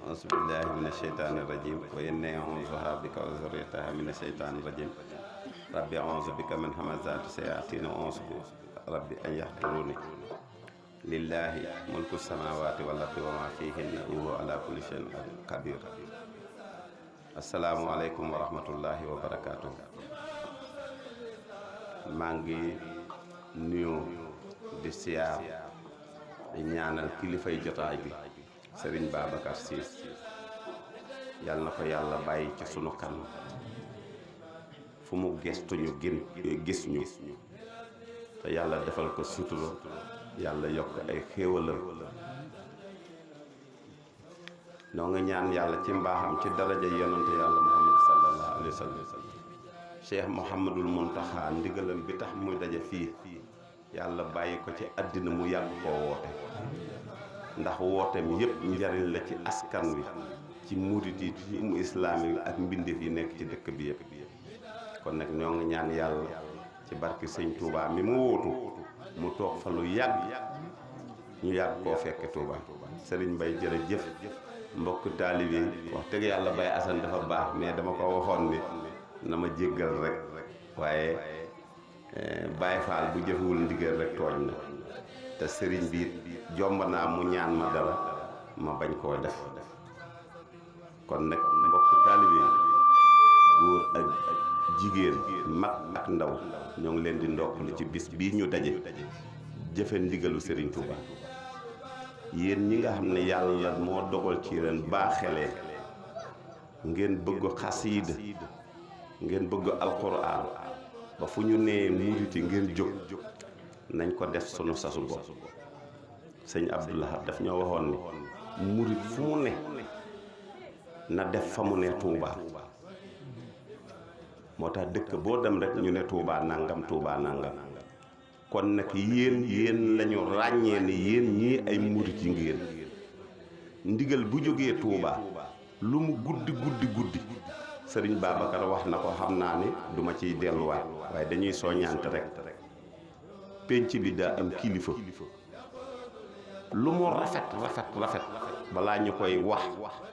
أعوذ بالله من الشيطان الرجيم وإني أعوذها بك وذريتها من الشيطان الرجيم ربي أعوذ بك من همزات الشياطين وأعوذ بك ربي أن يحضروني لله ملك السماوات والأرض وما فيهن وهو على كل شيء قدير السلام عليكم ورحمة الله وبركاته مانغي نيو di siyaar di ñaanal kilifay jotaay bi Serigne Babacar Ciss yàlla na ko yàlla bàyyi ci sunu kanam fu mu gestuñu gis ñu te yàlla defal ko sutura yàlla yokk ay xéewalam noo nga ñaan yàlla ci mbaaxam ci daraja yonante yàlla Muhammad sallallahu alayhi wa sallam Cheikh Mouhamadul Muntaxa ndigalam bi tax muy daje fii yàlla bàyyi ko ci àddina mu yàgg koo woote ndax wooteem yépp njariñ la ci askan wi ci murit yi ci islaam yi ak mbindeef yi nekk ci dëkk bi yépp kon nag ñoo ngi ñaan yàlla ci barki sëñ Touba mi mu wóotu mu toog fa lu yàgg ñu yàgg koo fekke Touba Serigne Mbaye jërëjëf mbokk taalibe wax dëgg yàlla Baye Assane dafa baax mais dama ko waxoon ni na ma jéggal rek waaye Baye Fall bu jëfewul ndigal rek tooñ na te sëriñ bi jomb naa mu ñaan ma dara ma bañ koo def kon nag mbokk taalibe góor ak jigéen mag ak ndaw ñoo ngi leen di ndokklu ci bis bii ñu daje jëfe ndigalu Serigne Touba yéen ñi nga xam ne yàlla moo dogal ci ren baaxelee ngeen bëgg xasiida ngeen bëgg alquran ba fu ñu nee muriti ngeen jóg nañ ko def sunu sasu bopp sëñ Abdoulaye daf ñoo waxoon ni murit fu mu ne na def fa mu ne Touba moo tax dëkk boo dem rek ñu ne Touba nangam Touba nangam kon nag yéen lañu ràññee ni yéen ñii ay murit yi ngeen ndigal bu jógee Touba lu mu guddi Serigne Babacar wax na ko xam naa ni duma ciy delluwaat waaye dañuy soññante rek penc bi daa am kilifa lu mu rafet balaa ñu koy wax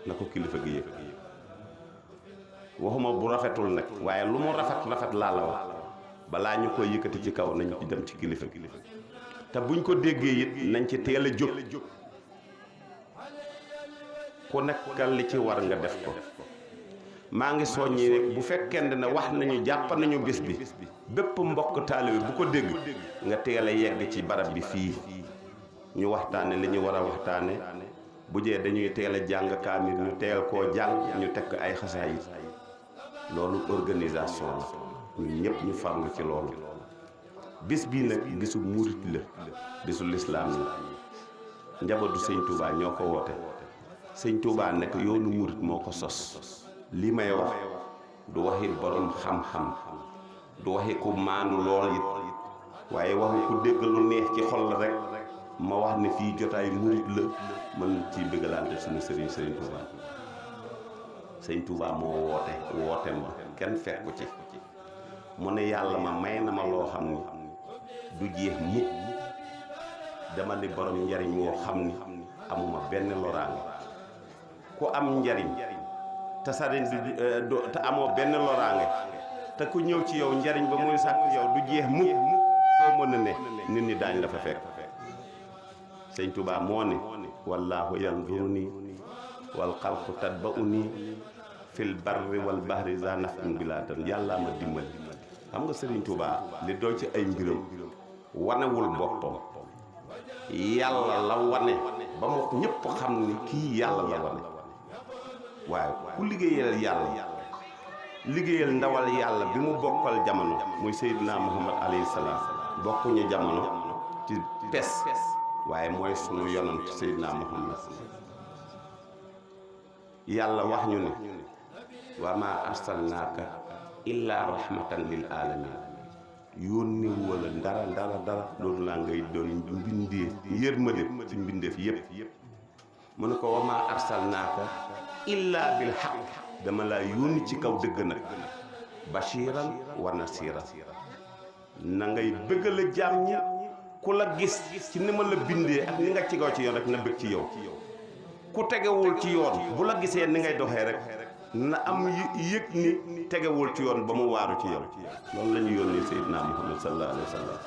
na ko kilifa gi yëg waxuma bu rafetul nag waaye lu mu rafet laa la wax balaa ñu koy yëkkati ci kaw nañ ci dem ci kilifa gi te buñ ko déggee it nañ ci teel a jóg ku nekkal li ci war nga def ko maa ngi soññi rek bu fekkente ne wax nañu jàpp nañu bés bi bépp mbokk taalibe bu ko dégg nga teel a yegg ci barab bi fii ñu waxtaane li ñu war a waxtaane bu jee dañuy teel a jàng kaamil ñu teel koo jàng ñu tekk ay xasaayid loolu organisation la ñun ñëpp ñu farlu ci loolu bis bii nag bisu murit la bisu lislaam la njabootu sëñ Touba ñoo ko woote sëñ Touba nekk yoonu murit moo ko sos li may wax du waxi borom xam-xam du waxi ku maandu lool it waaye waxu ku dégg lu neex ci xol la rek ma wax ne fii jotaay murit la mën ci bëggalante suñu Serigne Touba sëñ Touba moo woote ma kenn fekku ci mu ne yàlla ma may na ma loo xam ni du jeex mukk dama di borom njariñ woo xam ni amuma benn loraange ku am njariñ te sariñ du te amoo benn loraange te ku ñëw ci yow njariñ ba muy sàkk yow du jeex mukk foo mën a ne nit ñi daañ la fa fekk sëñ Touba moo ne wallaahu yanzuruni wal xalqu tatba'uni fil barri wal bahri za nafin bilatan yàllaa ma dimbali xam nga Serigne Touba li doy ci ay mbiram wanewul boppam yàlla la wane ba mu ñëpp xam ni kii yàlla la wane waaye ku liggéeyal yàlla liggéeyal ndawal yàlla bi mu bokkal jamono muy Seydina Muhammad alayhi salaam bokkuñu jamono ci pes waaye mooy sunu yonant Seydina Muhammad yàlla wax ñu ne wa ma arsalnaaka illa rahmatan lil alamin yónni wala dara loolu laa ngay doon mbindeef yërmande ci mbindeef yépp mu ne ko wa ma arsalnaaka illa bil haqq dama laa yónni ci kaw dëgg nag bashiran wa nasiran na ngay bëggal a jaam ñi ku la gis ci ni ma la bindee ak ni nga ci gaw ci yoon rek na bëgg ci yow ku tegewul ci yoon bu la gisee ni ngay doxee rek na am yëg ni tegewul ci yoon ba mu waaru ci yow loolu la ñu yónnee Seydina Muhammad sallallahu alayhi wa sallam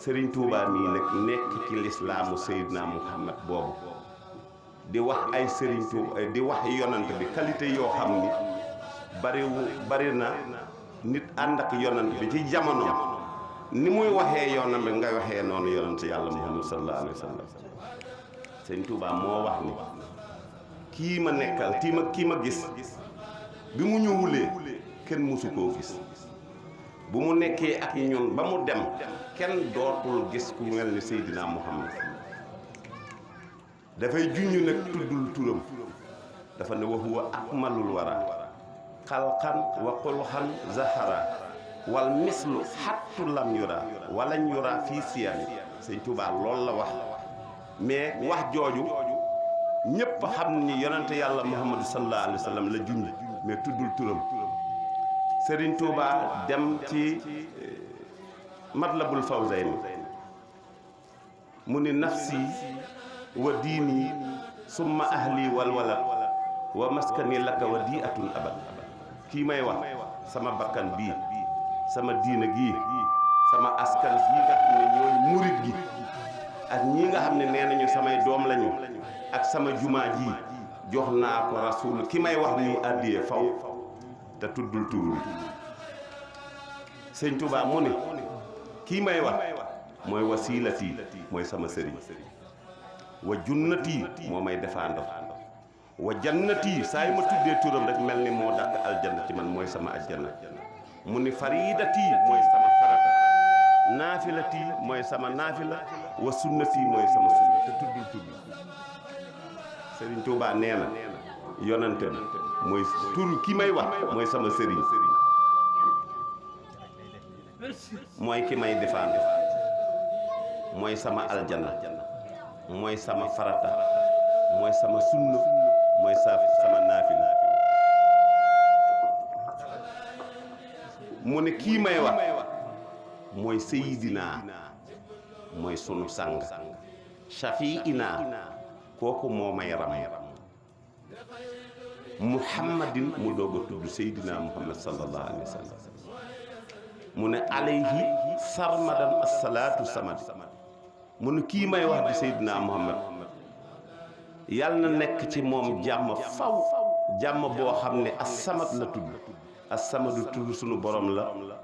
Serigne Touba mii nag nekk ci lislaamu Seydina Muhammad boobu di wax ay Serigne Touba di wax yonant bi qualité yoo xam ni bari na nit ànd ak yonant bi ci jamono ni muy waxee yoonam bi ngay waxee noonu yonant yàlla Muhammad sallallahu alayhi wa sallam Serigne Touba moo wax ni kii ma nekkal kii ma gis bi mu ñëwulee kenn mësu koo gis bu mu nekkee ak ñun ba mu dem kenn dootul gis ku mel ni Seydina Muhammad dafay junj nag tuddul turam dafa ne wa huwa akmalul wara xalqan wa xulxan zahara wal mislu xattu lam yura walañ yura fii siyami Sëñ Tuubaa loolu la wax mais wax jooju ñépp xam ni yonente yàlla Muhammad sallallahu alayhi wa sallam la junj mais tuddul turam Serigne Touba dem ci Matlabul Fawzayni mu ni nafsi wa diini summa ahli wal walad wa maskani laka wa di atun abad kii may wax sama bakkan bii sama diina gii sama askan bii nga xam ne ñooy murit gi ak ñii nga xam ne nee nañu samay doom lañu ak sama jumaa ji jox naa ko rasul ki may wax nii àddiyee faw te tuddul tur Sëñ Touba mu ne kii may wax mooy wasilati mooy sama sëriñ wa junnati moo may defaando wa jannati saa yu ma tuddee turam rek mel ni moo dàq aljanna ci man mooy sama aljanna mu ni faridati mooy sama farata naafilati mooy sama naafila wa sunnati mooy sama sunna te tuddul tudd Sëriñ Touba nee na yonante bi mooy tur ki may wax mooy sama sëriñ mooy ki may défendre mooy sama aljanna mooy sama farata mooy sama sunna mooy sama naafila mu ne kii may wax mooy sayidina mooy sunu sang shafiina kooku moo may ram muhammadin mu doog a tudd Seydina Muhammad sallallahu alayhi wa sallam mu ne alayhi sarmadan asalaatu samad mu ne kii may wax di Seydina Muhammad yàlla na nekk ci moom jàmm faw jàmm boo xam ne as-samad la tudd as-samadu tudd sunu borom la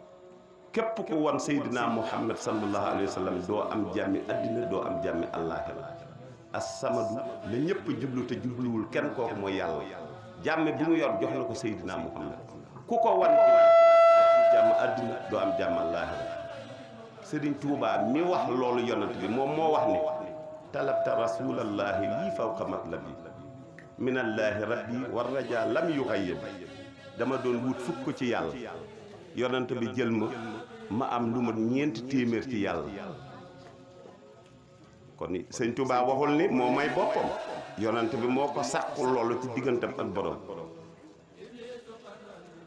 képp ku wan Seydina Muhammad sallallahu alayhi wa sallam doo am jàmmi addina doo am jàmmi àllaaxira as-samadu la ñëpp jublu te jubluwul kenn kooku mooy yàlla jàmme bi mu yor jox na ko Seydina Muhammad ku ko wan jàmm addina doo am jàmm àllaaxira Sëriñ Tuubaa mi wax loolu yonent bi moom moo wax ni talabta rasulallahi lii fawqa matlabi minallaahi rabbi war rajaa lam yuxayyib dama doon wut fukk ci yàlla yonent bi jël ma am lu ma ñeenti téeméer ci yàlla kon Sëñ Tuubaa waxul ni moo may boppam yonent bi moo ko sàkkul loolu ci diggantam ak borom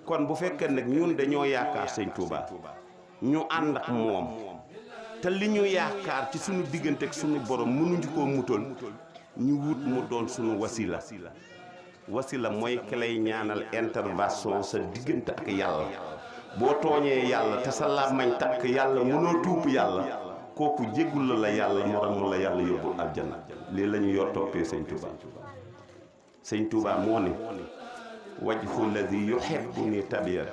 kon bu fekkee nag ñun dañoo yaakaar Sëñ Tuubaa ñu ànd ak moom te li ñu yaakaar ci suñu diggante ak suñu borom mënuñu koo mutal ñu wut mu doon suñu wasila mooy ki lay ñaanal intervention sa diggante ak yàlla boo tooñee yàlla te sa làmmañ takk yàlla mënoo tuub yàlla kooku jéggul la yàlla moromu la yàlla yóbbu aljanna lii la ñu yor toppee Sëñ Tuubaa Sëñ Tuubaa moo ne wajhu lladi yuhibbuni tabiyat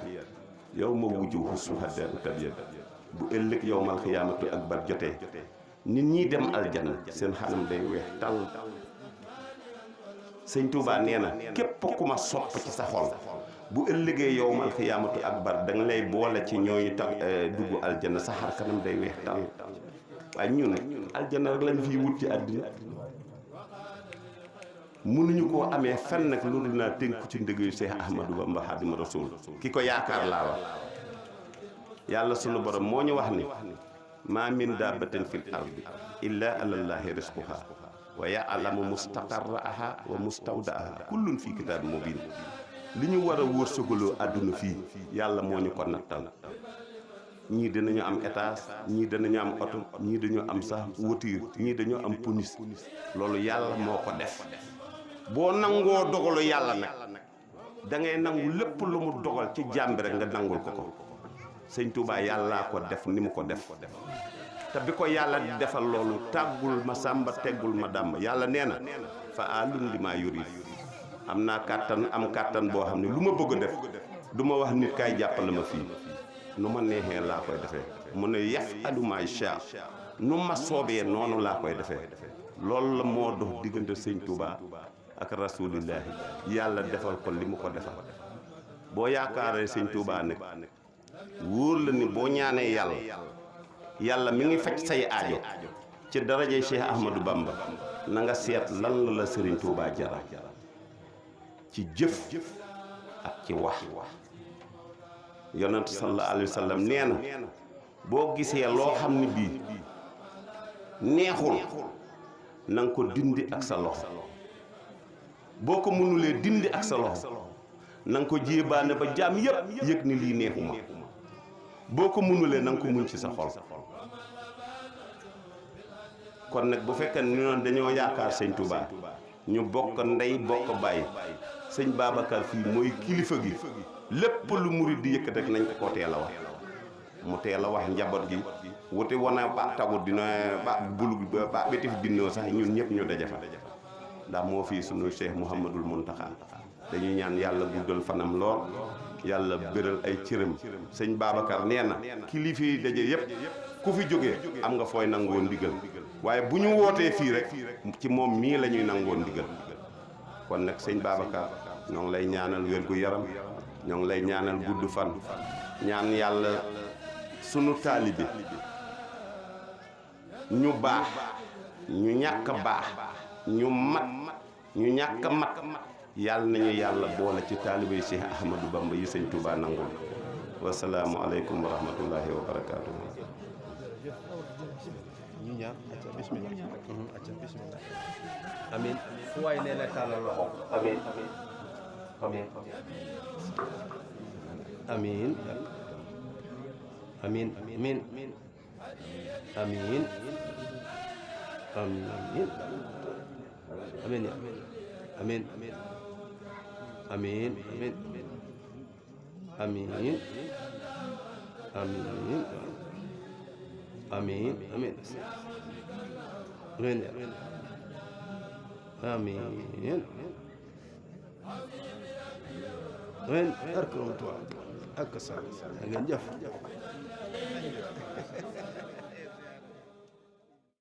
yow ma wujuhu suhadaa tabiyat bu ëllëg yowmal xiyaamatu ak bar jotee nit ñi dem aljanna seen xanam day weex tàll Sëñ Tuubaa nee na képp ku ma sopp ci sa xol bu ëllëgee yowmal xiyaamatu ak bar da nga lay boole ci ñooñu tax dugg aljanna sa xar kanam day weex tàll waaye ñun aljanna rek lañ fiy wut ci àddina mënuñu koo amee fenn nag loolu naa tënku ci ndëgëyu Seex Ahmadu Bamba Xaadimu Rasuul ki ko yaakaar laa wax yàlla sunu borom moo ñu wax ni maa min daabatin fil ardi illa alallaahi risquha wa ya'lamu mustaqarraha wa mustawdaaha kullun fii kitaabin mubiin li ñu war a wërsëgaloo àdduna fii yàlla moo ñu ko nattal ñii dinañu am étage ñii dinañu am oto ñii dañu am sax voiture ñii dañu am police loolu yàlla moo ko def boo nangoo dogalu yàlla nag da ngay nangu lépp lu mu dogal ci jàmbi rek nga nangul ko sëñ Touba yàllaa ko def ni mu ko def te bi ko yàlla di defal loolu tàggul ma sàmba teggul ma dàmb yàlla nee na fa alun li maa yurid am naa kàttan am kàttan boo xam ne lu ma bëgg a def du ma wax nit kaay jàppale ma fii nu ma neexee laa koy defee mu ne yaf aluma sha nu ma soobee noonu laa koy defee loolu la moo dox diggante sëñ Touba ak rasulillahi yàlla defal ko li mu ko defal boo yaakaaree sëñ Touba nag wóor la ni boo ñaanee yàlla mi ngi faj say aajo ci daraje Cheikh Ahmadou Bamba na nga seet lan la Serigne Touba jara ci jëf ak ci wax yonent sallallahu alayhi wa sallam nee na boo gisee loo xam ne bii neexul na nga ko dindi ak sa loxo boo ko mënulee dindi ak sa loxo na nga ko jéebaane ba jaam yëpp yëg ni lii neexuma boo ko mënulee na nga ko muñ ci sa xol kon nag bu fekkee ni noonu dañoo yaakaar sëñ Touba ñu bokk ndey bokk bàyyi sëñ Babacar fii mooy kilifa gi lépp lu murid di yëkkat rek nañ ko teel a wax mu teel a wax njaboot gi wuti wana ba tagu dina ba bulug ba bétif binnoo sax ñun ñëpp ñu daje fa ndax moo fii sunu Cheikh Mouhamadul Mountakha dañuy ñaan yàlla guddal fanam lool yàlla béral ay cëram sëñ Babacar nee na kilifa yi daje yëpp ku fi jógee am nga fooy nangoo ndigal waaye bu ñu wootee fii rek ci moom mii la ñuy nangoo ndigal kon nag sëñ Babacar ñoo ngi lay ñaanal wér gu yaram ñoo ngi lay ñaanal gudd fan ñaan yàlla sunu taalibe ñu baax ñu ñàkk baax ñu mat ñu ñàkk mat yàlla nañu yàlla boole ci taalibe Cheikh Ahmadou Bamba yi sëñ Touba nangul wasalaamu aleykum wa rahmatullahi wa barakaatu. ñu ñaan acca bismillah acca bismillah amin fu waay nee na tàllal loxo amin amin amin amin amin amin amin amin ya amin amin amin amin amin amin amin amin amin amin barke Tuubaa ak sa ngeen jëf